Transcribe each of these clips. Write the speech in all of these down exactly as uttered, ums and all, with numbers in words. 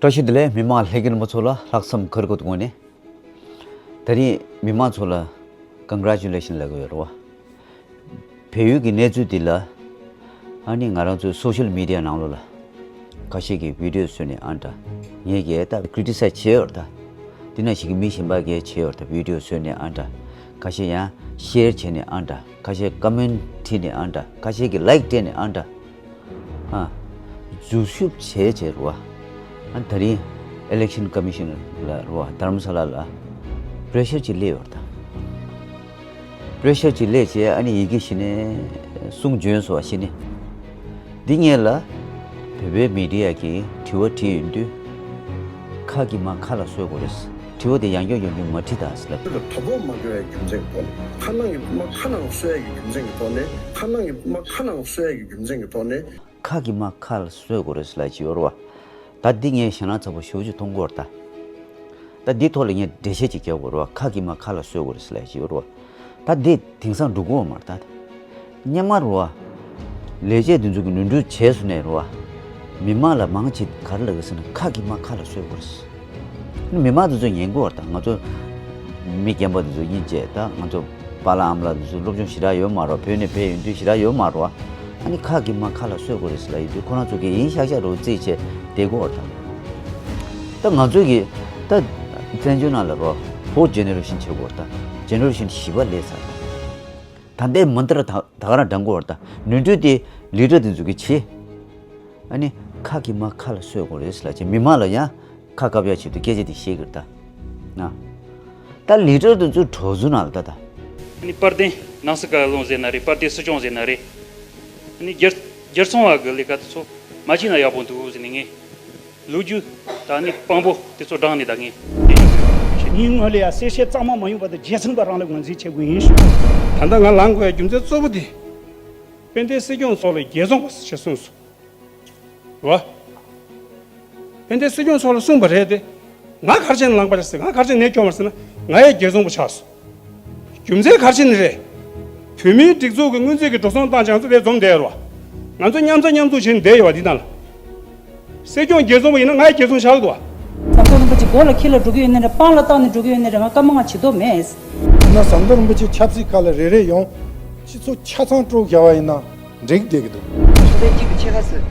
བཀྲ་ཤིས་བདེ་ལེགས། མི་མང་ལྷན་རྒྱས་རྣམ་པ་ཚོ་ལ་ལྷག་བསམ་དཀར་པོའི་ངོས་ནས། ད་རིང་མི་མང་ཚོ་ལ་congratulation་ལབ་ཀྱི་ཡོད་རེད་བ། བལ་ཡུལ་གྱི་གནས་ཚུལ་འདི་ལ་ཨ་ནི་ང་རང་ཚོའི་social media་ནང་ལོགས་ལ་ཁ་ཤས་ཀྱིས་video་བཟོས་ནས་ཨ་འདྲ། ངས་ཀྱིས་ད་criticize་བྱས་ཡོད་རེད་ད། འདི་ན་ཞིག་གི་མི་གཞན་པ་གིས་བྱས་ཡོད་རེད་ད། video་བཟོས་ནས་ཨ་འདྲ། ཁ་ཤས་ཡང་share་བྱས་ནས་ཨ་འདྲ། ཁ་ཤས་comment་བྲིས་ནས་ཨ་འདྲ། ཁ་ཤས་ཀྱིས་like་སྤྲད་ནས་ཨ་འདྲ། ཨ། འཛུལ་ཞུགས་བྱས་བྱས་རུ་བ། ཨ་ནི་ད་རིང་election commission་ལ་རུ་བ་དྷ་རམ་ས་ལ་ལ་pressure་ཅིག་སླེབས་ཡོད་རེད་ད། pressure་ཅིག་སླེབས་བྱས་ཨ་ནི་ཡི་གེ་གཞི་ནས་གསུང་བྱོན་སོང་བ་གཞི་ནས། འདི་སྔོན་ལ་བོད་པའི་མི་ཌི་ཡ་གིས་དྲི་བ་དྲིས་ཡོང་དུས། ཁ་གིས་མ་ཁ་ལ་བཟོ་དགོས་རེད། དྲི་བ་དེ་ཡང་བསྐྱར་ཡང་བསྐྱར་མ་དྲིས་དང་ཟེར་ལབ། དོ་ཕོག་མ་དགོས་པའི་རྒྱུ་མཚན་གྱི་ཐོག་ནས། ཁ་ནང་གི་མ་ཁ་ནང་བཟོ་ཡ་གི་རྒྱུ་མཚན་གྱི་ཐོག་ནས། ཁ་ནང་གི་མ་ཁ་ནང་བཟོ་ཡ་གི་རྒྱུ་མཚན་གྱི་ཐོག་ནས། ཁ་གིས་མ་ཁ་ལ་བཟོ་དགོས་རེད་ཟེར་ལབ་ཀྱི་ཡོད་རེད་བ། ད་འདི་ངས་ཞེད་སྣང་ཚ་པོ་ཞེ་པོ་ཅིག་མཐོང་གི་ཡོད་རེད་ད། ད་འདི་ཐོག་ལ་ངས་འགྲེལ་བཤད་ཅིག་རྒྱག་དགོས་རེད་བ། ཁ་གིས་མ་ཁ་ལ་བཟོ་དགོས་རེད་ཟེར་ལབ་ཀྱི་ཡོད་རེད་བ། ད་འདི་དེང་སང་འགྲོ་གི་ཡོད་མ་རེད་ད། སྔོན་མ་རུ་བ། ལས་བྱེད་འདི་ཚོ་གིས་ནོར་འཁྲུལ་བྱས་སོང་ནས་རུ་བ། མི་མང་ལ་མང་ཆེ་ག་རེ་ལབ་ཀྱི་ཟེར་ན། ཁ་གིས་མ་ཁ་ལ་བཟོ་དགོས་རེད། མི་མང་འདི་ཚོ་ཉན་གྱི་ཡོད་རེད་ད། ང་ཚོ་མི་རྒན་པ་འདི་ཚོ་ཡིན་བྱས། ད་ང་ཚོ་པཱ་ལགས་ཨ་མ་ལགས་འདི་ཚོ་སློབ་སྦྱོང་ཞེ་དྲག་ཡོད་མ་རེད་བ། བོད་ནས་ཕེབས་ཡོང་དུས་ཞེ་དྲག་ཡོད་མ་རེད་བ། ཨ་ནི་ཁ་གིས་མ་ཁ་ལ་བཟོ་དགོས་རེད་ཟེར་ལབ་ཡོང་དུས། ཁོ་རང་ཚོ་གིས་ཡིན་ཤག་ཤག་རུ་བརྩིས་བྱས་བསྡད་ཀྱི་ཡོད་རེད་ད། ད་ང་ཚོ་གིས་ད་བཙན་བྱོལ་ནང་ལ་རུ་བ་fourth generation་བྱེད་དགོས་རེད་ད། generation་བཞི་པ་སླེབས་ཚར་ད། ད་ལྟའི་མ་འདི་ར་ད་ད་ག་རང་འདྲ་གི་ཡོད་རེད་ད། ནོར་འཁྲུལ་དེ་ལི་ཌར་འདི་ཚོ་གིས་བྱས། ཨ་ནི་ཁ་གིས་མ་ཁ་ལ་བཟོ་དགོས་རེད་ཟེར་ལབ་བྱས། མི་མང་ལ་ཡང་ཁ་བཀབ་ཡག་ཆེད་དུ་སྐད་ཆ་དེ་བཤད་ཀྱི་རེད་ད། ན། ད་ལི་ཌར་འདི་ཚོ་གྲོས་ཚོགས་ནང་ལ་ད་ད། ཨ་ནི་དཔལ་ལྡན་ནང་སྲིད་བཀའ་བློན་ཟེར་ན་རེད། དཔལ་ལྡན་སྲིད་སྐྱོང་ཟེར་ན་རེད། ཨ་ནི་སྒེར་སྒེར་ཚོང་བ་གི་ལས་ཀ་དེ་ཚོ་མ་བྱས་ན་ཡག་པོ་འདུག་ཟེར་ནས་ངས་ལོ་རྒྱུས་ད་ནི་དཔང་པོ་དེ་ཚོ་དྲངས་ནས་ད་ངས་དེ་ཞུ། ངའི་ངོས་ལ་ཡང་གསལ་བཤད་གཙང་མ་མ་ཡོང་བར་དུ་རྒྱལ་ཚན་པ་རང་ལ་ངོས་འཛིན་བྱེད་དགོས་ཡིན་ཞུ། ད་ལྟ་ང་ལངས་དགོས་ཡ་རྒྱུ་མཚན་གཙོ་བོ་དེ། དཔལ་ལྡན་སྲིད་སྐྱོང་མཆོག་ལ་རྒྱལ་ཚོང་པ་ཞེས་གསུངས་སོང་། རེད་བ། དཔལ་ལྡན་སྲིད་སྐྱོང་མཆོག་ལ་གསུངས་པ་རེད་དེ། ང་ག་རེ་བྱས་ནས་ལངས་པ་རེད་ཟེར། ང་ག་རེ་བྱས་ནས་ནས་སྐྱོར་བ་རེད་ཟེར་ན། ང་ཡང་རྒྱལ་ཚོང་པ་ཆགས་སོང་། རྒྱུ་མཚན་ག་རེ་བྱས་ནས་རེད། བོད་མིའི་སྒྲིག་འཛུགས་ཀྱི་སྔོན་རྩིས་ཀྱི་འགྲོ་སོང་བཏང་བྱས་ང་ཚོ་དེ་འཛོམས་བསྡད་ཡོད་རེད་བ། ང་ཚོ་མཉམ་ཟ་མཉམ་འཐུང་བྱས་ནས་བསྡད་ཡོད་བ་འདི་ནང་ལ། སྲིད་སྐྱོང་རྒྱལ་ཚོང་པ་ཡིན་ན་ང་ཡི་རྒྱལ་ཚོང་བཞག་འདུག་བ། ཟམ་གདོང་རིན་པོ་ཆེ་མགོ་ལ་འཁྱེར་ལ་འགྲོ་གི་ཡོད་ནི་རེད། པང་ལ་བཏགས་ནས་འགྲོ་གི་ཡོད་ནི་རེད། ང་བཀའ་མོལ་ང་བྱེད་དོ་མེད། ཡིན་ན་ཟམ་གདོང་རིན་པོ་ཆེ་ཆབ་སྲིད་ཁག་ལ་རེ་རེ་ཡོང་། སྤྱི་ཚོགས་ཆ་ཚང་དཀྲུག་རྒྱག་པ་ཡིན་ན་འགྲིག་བསྡད་ཀྱི་འདུག་ཞོགས་པའི་གཅིག་གི་ཕྱེད་ཀ་ཙམ་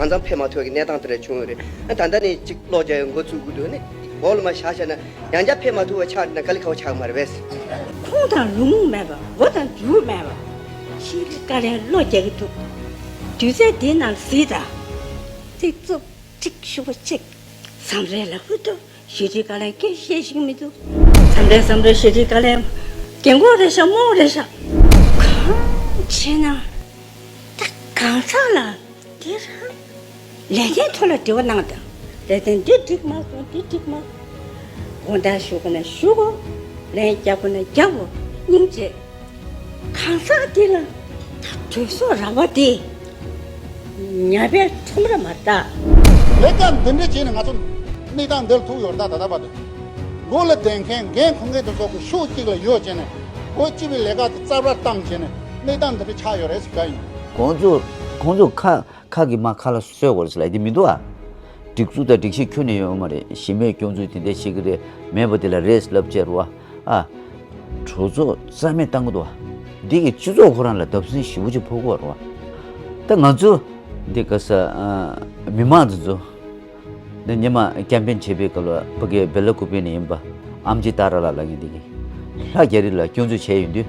གང་འཚམ་ཕེབས་མ་ཐུབ་པའི་གནས་སྟངས་དེ་འདྲ་བྱུང་ཡོད་རེད། ཨ་ད་ལྟ་ནས་གཅིག་གློག་རྒྱག་ཡོད་འགོ་ཚུགས་དགོས་འདུག་ནི། མགོ་ལ་མ་བཞག་བཞག་ན་ཡང་བསྐྱར་ཕེབས་མ་ཐུབ་པ་ཆགས་ན་དཀའ་ལས་ཁག་པོ་ཆགས་ཀྱི་མ་རེད་པས། ཁོང་དང་ལུས་ངག་མེད་པ། མགོ་དང་མཇུག་མེད་པ། ཤེས་རིག་བཀའ་བློན་བློ་རྒྱག་གི་འདུག་དུས་ཚོད་འདི་ནང་གཟིགས་དང་། ཚིག་རྩུབ་ཁྲིག་ཤུགས་པོ་གཅིག་བསམ་རེ་ལ་ཧུར་ཐུབ་ཞི་བདེའི་བཀའ་བློན་སྐད་བཤད་ཤེས་མི་འདུག་བསམ་རེ་བསམ་རེ་ཞི་བདེའི་བཀའ་བློན་རྒན་གོག་རེད་ཤག་རྨོ་རེད་ཤག་གང་བྱས་ན་ད་གང་ཟག་ལ་དེ་རང་ལས་དོན་ཐོག་ལ་དྲི་བ་གནང་དང་། ལས་དོན་འདི་འགྲིག་མ་སོང་། འདི་འགྲིག་མ་སོང་། དགོངས་དག་ཞུ་དགོས་ན་ཞུ་དགོས། ལན་རྒྱག་དགོས་ན་རྒྱག་དགོས། སྙིང་རྗེ། གང་ཟག་འདི་ལ་ད་གྲོས་ཚོགས་ར་བ་འདི་ཉ་པའི་ཁྲོམ་ར་མ་རེད་ད། ལས་ཀ་འདི་འདྲ་བྱས་ནས་ང་ཚོ་གནས་སྟངས་འདིར་ཐུག་ཡོད་རེད་ད། ད་ལྟ་བར་དུ་མགོ་ལ་བསྡད་མཁན་འགན་འཁུར་མཁན་དེ་ཚོ་གི་ཤུགས་གཅིག་ལ་ཡོད་བྱས་ནས་འགོ་ཁྲིད་པའི་ལས་ཀ་དེ་རྩ་བར་བཏང་བྱས་ནས་གནས་སྟངས་འདི་འདྲ་ཆགས་ཡོད་རེད་ཟེར་ག་ཡིན། ཁོང་ཚོ་ཁོང་ཚོ་ཁ་ཁ་གིས་མ་ཁ་ལ་བཟོས་དགོས་རེད་ཟེར་ལབ་ཡ་དེ་མི་འདུག་ཨ། སྒྲིག་འཛུགས་དང་སྒྲིག་གཞི་ཁྱོན་ནས་ཡོད་མ་རེད། གཞི་མེད་སྐྱོན་འཛུགས་དེ་འདྲ་བྱེད་ཀྱི་རེད། མེད་པ་དེ་ལ་རེད་ལབ་བྱས་རུ་བ། ཨ། གྲོས་ཚོགས་རྩ་མེད་བཏང་གི་འདུག་བ། འདི་གིས་སྤྱི་ཚོགས་ཁོ་རང་ལ་བརྡབ་གསིག་ཞེ་པོ་ཅིག་ཕོག་གི་རེད་བ། ད་ང་ཚོ་འདི་ག་ས་ཨ། མི་མང་འདི་ཚོ་འདི་སྔོན་མ་ཀེམ་པེན་བྱེད་པའི་སྐབས་ལ་ཕ་གི་བེ་ལ་ཀུ་པེ་ནས་ཡིན་པ་ཨམ་ཇི་ཏཱ་ར་ལགས་ལབ་མཁན་འདི་གིས་ལྷ་རྒྱ་རི་ལ་སྐྱོན་འཛུགས་བྱས་ཡོང་དུས་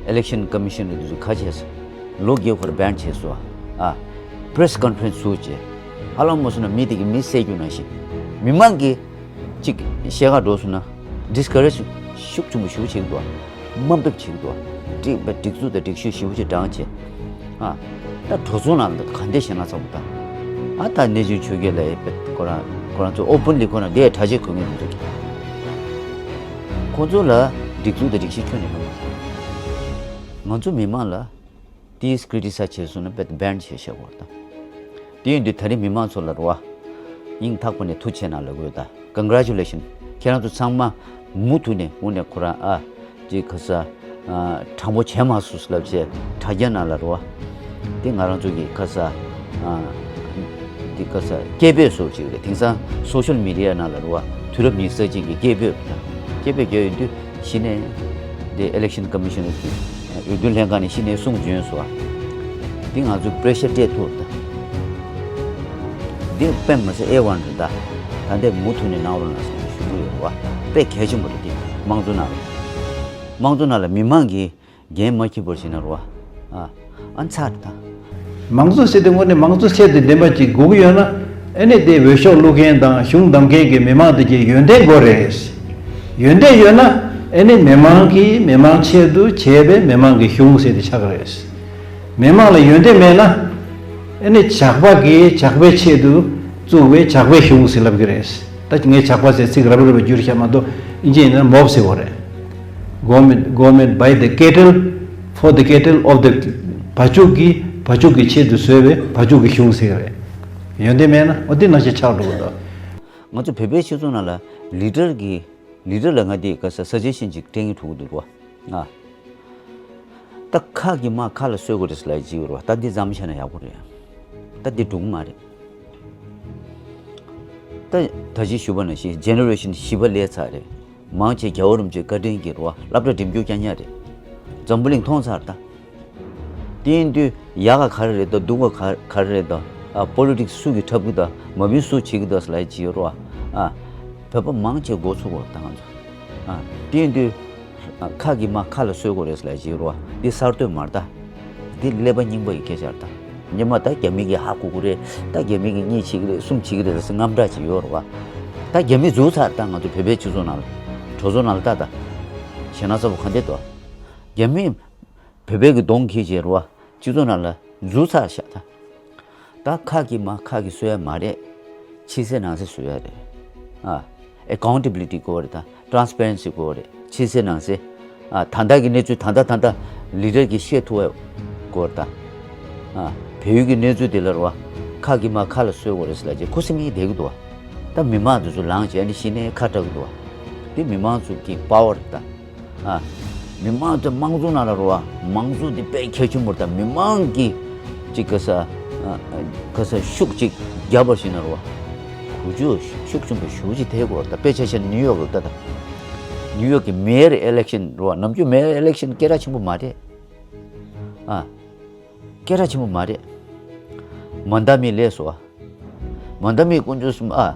ཨི་ལེག་ཤན་ཀོ་མི་ཤན་གྱིས་འདི་ཚོ་ཁ་བྱས་སོང་། ལོ་བརྒྱད་ཁོ་རང་བྷན་བྱས་སོང་། ཨ། པེ་རེ་སི་ཀོན་ཕ་རེན་སི་ཚུགས་བྱས། ཧ་ལམ་མ་སོང་ན་མི་དེ་གིས་མི་བསད་རྒྱུ་ནང་བཞིན། མི་མང་གིས་གཅིག་བཤད་ག་འགྲོ་སོང་ན་ཌིས་ཀ་རེཇ་ཤུགས་ཆེན་པོ་ཞེ་པོ་བྱེད་ཀྱི་འདུག་དམའ་འབེབས་བྱེད་ཀྱི་འདུག་སྒྲིག་སྒྲིག་འཛུགས་དང་སྒྲིག་གཞི་ཞེ་པོ་ཅིག་བགྲངས་བྱས། ཨ། ད་གྲོས་ཚོགས་ནང་ལ་ག་འདྲ་ཞེད་སྣང་ཚ་པོ་དང་། ཨ། ད་གནས་ཆུང་ཆོས་རྒྱལ་ལགས་ཁོ་རང་ཁོ་རང་ཚོ་ཨོ་པན་ལི་ཁོ་རང་འདི་ཡ་གྲྭ་ཆས་གོན་མཁན་དེ་ཚོ་གིས། ཁོ་ཚོ་ལ་སྒྲིག་འཛུགས་དང་སྒྲིག་གཞི་ཁྱོན་ནས་ཡོད་མ་རེད། ང་ཚོ་མི་མང་ལ། དེས་ཀི་རི་ཊི་སའི་ཛི་བྱས་སོང་ན་དཔེ་བྷན་བྱས་བཞག་གོ་ད། དེ་ཡིན་དུས་ད་རིང་མི་མང་ཚོ་ལ་རེད་བ། སྙིང་ཐག་པ་ནས་ཐུགས་རྗེ་ཆེ་གནང་ལབ་དགོས་ད། ཀོན་གྷ་རེ་ཅུ་ལེ་ཤན། ཁྱེད་རང་ཚོ་ཚང་མ་མུ་མཐུད་ནས་དངོས་གནས་ཁོ་རང་ཨ། ཅིག་ཁ་ས། ཨ། དྲང་པོ་བྱས་མ་སོང་ལབ་བྱས་དྲ་རྒྱ་ནང་ལ་རེད་བ། དེ་ང་རང་ཚོ་གི་ཁ་ས། ཨ། འདི་ག་ས་སྐད་འབོད་བཟོ་ཅིག་རེད། དེང་སང་social media་ནང་ལ་རུ་བ་དུས་རབས་ཉི་ཤུ་རྩ་གཅིག་གི་སྐད་འབོད་རེད། སྐད་འབོད་རྒྱག་ཡོང་དུས་གཞི་ནས་འདི་election commissioner་གི་འོས་བསྡུ་ལྷན་ཁང་ནས་གཞི་ནས་གསུངས་བྱོན་སོང་བ། འདི་ང་ཚོ་pressure་སྤྲད་ཐུབ་རེད། འདི་དཔེ་མི་སྲིད་ཨེ་ཝན་རེད་ད། ད་འདི་མུ་མཐུད་ནས་གནང་རོགས་གནང་ཟེར་ནས་ཞུ་གི་ཡོད་རེད་བ། དཔེ་གལ་ཆེན་པོ་རེད་འདི་དམངས་གཙོ་ནང་ལ། དམངས་གཙོ་ནང་ལ་མི་མང་གིས་འགན་མ་འཁྱེར་བར་བྱས་ན་རོ། ཨ། ཨ་ཚར་ད། མང་གཙོ་ཟེར་དུས་དངོས་གནས་མང་གཙོ་ཚད་དང་ལྡན་པ་ཅིག་དགོས་ཀྱི་ཡོད་ན། ཨེ་ནི་དེ་འོས་ཤོག་བླུག་མཁན་དང་གཞུང་བདམས་མཁན་གྱི་མི་མང་དེ་གྱི་ཡོན་ཏན་དགོས་རེད། ཡོན་ཏན་ཡོད་ན། ཨེ་ནི་མི་མང་གིས་མི་མང་ཆེད་དུ་བྱས་པའི་མི་མང་གི་གཞུང་ཟེར་དེ་ཆགས་ཀྱི་རེད། མི་མང་ལ་ཡོན་ཏན་མེད་ན། ཨེ་ནི་ཇག་པ་གིས་ཇག་པའི་ཆེད་དུ་བཙུགས་པའི་ཇག་པའི་གཞུང་ཟེར་ལབ་ཀྱི་རེད། ད་ངས་ཇག་པ་ཟེར་ཚིག་རབ་རིབ་བསྒྱུར་བཞག་མ་གཏོགས་ཨིན་ཇི་ཡིན་ན་མོབ་ཟེར་བ་རེད། Government, government by the cattle, for the cattle of the བ་ཕྱུགས་ཀྱི་བ་ཕྱུགས་ཀྱི་ཆེད་དུ་བཟོས་པའི་བ་ཕྱུགས་ཀྱི་གཞུང་ཟེར་རེད། ཡོན་ཏན་མེད་ན་འོ་དེ་ནང་བཞིན་ཆགས་འགྲོ་གི་འདུག་ང་ཚོ་བོད་པའི་སྤྱི་ཚོགས་ནང་ལ་ལི་ཌར་གྱི་ལི་ཌར་ལ་ང་དེ་ག་ས་suggestion་ཅིག་སྤྲད་ཀྱི་འདུག་གི་འདུག་རོ། ང་ད་ཁ་གི་མ་ཁ་ལ་གསོད་དགོས་རེད་ལབ་ཅིག་ཡོད་རོ། ད་འདི་ཙམ་བྱས་ན་ཡག་པོ་རེད། ད་འདི་འགྲུབ་མ་རེད། ད་ད་ཅི་ཞུ་བ་ནང་བཞིན་generation་བཞི་པ་སླེབས་ཚར་རེད། མང་ཆེ་རྒྱལ་བ་རིན་པོ་ཆེའི་བཀའ་དྲིན་གྱིས་རོ། སློབ་གྲྭ་འགྲིམ་རྒྱུ་རྐྱང་རྐྱང་རེད། འཛམ་བུ་གླིང་མཐོང་ཚར་ད། དེ་ཡིན་དུས་ཡག་ག་ག་རེ་རེད་ད། སྡུག་ག་ག་ག་རེ་རེད་ད། ཨ། politics་སུ་གིས་འཁྲབ་གི་ད། མ་བུ་སུ་བྱེད་གི་ད་ལབ་ཅིག་ཡོད་རོ། ཨ། བོད་པ་མང་ཆེ་མགོ་ཚོས་དགོས་རེད་ད་ང་ཚོ། ཨ། དེ་ཡིན་དུས་ཨ། ཁ་གི་མ་ཁ་ལ་གསོད་དགོས་རེད་ལབ་ཅིག་ཡོད་རོ། འདི་གསར་གཏོད་མ་རེད་ད། འདི་ཀླད་པ་རྙིང་པ་ཡི་སྐད་ཆ་རེད་ད། སྔོན་མ་ད་རྒྱ་མི་གིས་ཧ་གོ་གི་རེད། ད་རྒྱ་མི་གིས་གཉིས་བྱེད་ཀྱི་རེད། གསུམ་བྱེད་ཀྱི་རེད་ཟེར་དངངས་སྐྲག་ཅིག་ཡོད་རེད་བ། ད་རྒྱ་མི་འཛུལ་ཚར་ད། ང་ཚོ་བོད་པའི་སྤྱི་ཚོགས་ནང་ལ། གྲོས་ཚོགས་ནང་ལ་ད་ད། ཞེ་ན་ཚ་པོ་ག་འདྲ་འདུག་རྒྱ་མི་བོད་པའི་གི་གདོང་འཁྱེར་བྱས་རེད་བ། སྤྱི་ཚོགས་ནང་ལ་འཛུལ་ཚར་ཤག་ད། ད་ཁ་གི་མ་ཁ་གི་གསོད་ཡ་མ་རེད། ཕྱི་གསལ་ནང་གསལ་བཟོ་ཡ་རེད། ཨ། accountability་དགོས་རེད་ད། transparency་དགོས་རེད། ཕྱི་གསལ་ནང་གསལ། ཨ། ད་ལྟ་གི་གནས་ཚུལ་ད་ལྟ་ད་ལྟ་ལི་ཌར་གིས་ཤེས་ཐུབ་ཡ་དགོས་རེད་ད། ཨ། བལ་ཡུལ་གྱི་གནས་ཚུལ་དེ་ལ་རེད་བ། ཁ་གི་མ་ཁ་ལ་གསོད་དགོས་རེད་ཟེར་ལབ་རྗེས་ཁུ་སིམ་མེར་བསྡད་ཀྱི་འདུག་བ། ད་མི་མང་དེ་ཚོ་ལངས་བྱས་ཨ་ནི་གཞི་ནས་ཁ་གྲག་གི་འདུག་བ། དེ་མི་མང་ཚོ་གི་པ་ཝར་རེད་ད། ཨ། མི་མང་དེ་དམངས་གཙོ་ནང་ལ་རེད་བ། དམངས་གཙོ་དེ་དཔེ་གལ་ཆེན་པོ་རེད་ད། མི་མང་གིས་ཅིག་ག་ས། ཨ། ག་ས་ཤུགས་ཅིག་རྒྱབ་པ་ཞིག་ན་རེད་བ། གོ་རྒྱུ་ཤུགས་ཆེན་པོ་ཞེ་པོ་ཅིག་ཐེབས་ཀྱི་རེད་ད། དཔེ་ཆ་བཞག་ན་ནིའུ་ཡོག་རེད་ད། ད་ནིའུ་ཡོག་གི་མེ་ཡར་ཨི་ལེག་ཤན་རེད་བ། ནམ་རྒྱུན་མེ་ཡར་ཨི་ལེག་ཤན་སྐད་གྲགས་ཆེན་པོ་མ་རེད། ཨ། སྐད་གྲགས་ཆེན་པོ་མ་རེད། མན་དཱ་མི་སླེབས་སོང་ཨ། མན་དཱ་མི་དཀོན་མཆོག་གསུམ་ཨ།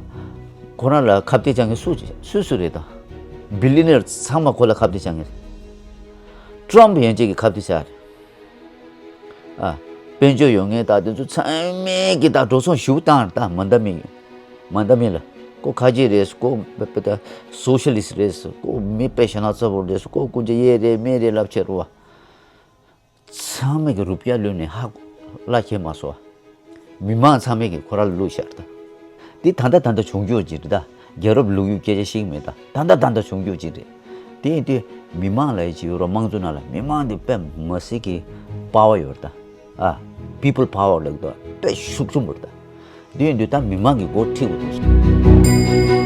ཁོ་རང་ལ་ཁ་གཏད་བཅག་མཁན་སུ་སུ་སུ་རེད་ད། བི་ལི་ཡ་ནེར་ཚང་མ་ཁོ་ལ་ཁ་གཏད་བཅག་མཁན་རེད། ཊམ་ཕ་ཡན་ཆད་ཀྱིས་ཁ་གཏད་བཅག་རེད། ཨ། དཔལ་འབྱོར་ཡོད་མཁན་ད་དེ་ཚོ་ཚང་མས་ཀྱི་ད་འགྲོ་སོང་ཞེ་པོ་བཏང་རེད་ད། མན་དཱ་མི། མན་དཱ་མི་ལ། ཁོ་ཁ་ཆེ་རེད། ཁོ་པ་པ་ད་སོ་ཤ་ལི་སི་རེད། ཁོ་མི་དཔེ་ཞེ་ན་ཚ་པོ་རེད། ཁོ་སྐུ་ཕྱྭ་གཡས་རེད་མེ་རེད་ལབ་བྱས་རེད་བ། ཚང་མས་ཀྱི་རུ་པི་ཡ་བླུགས་ནས་ཧ་གོ་གླ་ཁྱེར་མ་སོང་བ། མི་མང་ཚང་མས་ཀྱི་ཁོ་རང་ལ་བླུགས་བཞག་ད། འདི་ད་ལྟ་ད་ལྟ་བྱུང་རྒྱུ་ཅིག་རེད་ད། རྒྱལ་རབས་ལོ་རྒྱུས་སྐད་ཆ་ཤེས་ཀྱི་མེད་ད། ད་ལྟ་ད་ལྟ་བྱུང་རྒྱུ་ཅིག་རེད། དེ་ཡིན་དུས་མི་མང་ལབ་ཡ་ཅིག་ཡོད་རེད། དམངས་གཙོ་ནང་ལ་མི་མང་འདི་དཔེ་མི་སྲིད་ཀྱི་པ་ཝར་ཡོད་རེད་ད། ཨ། པི་པལ་པ་ཝར་ལབ་ཀྱི་འདུག་དཔེ་ཤུགས་ཆེན་པོ་རེད་ད། དེ་ཡིན་དུས་ད་མི་མང་གི་འགོ་ཁྲིད་དགོས་འདུག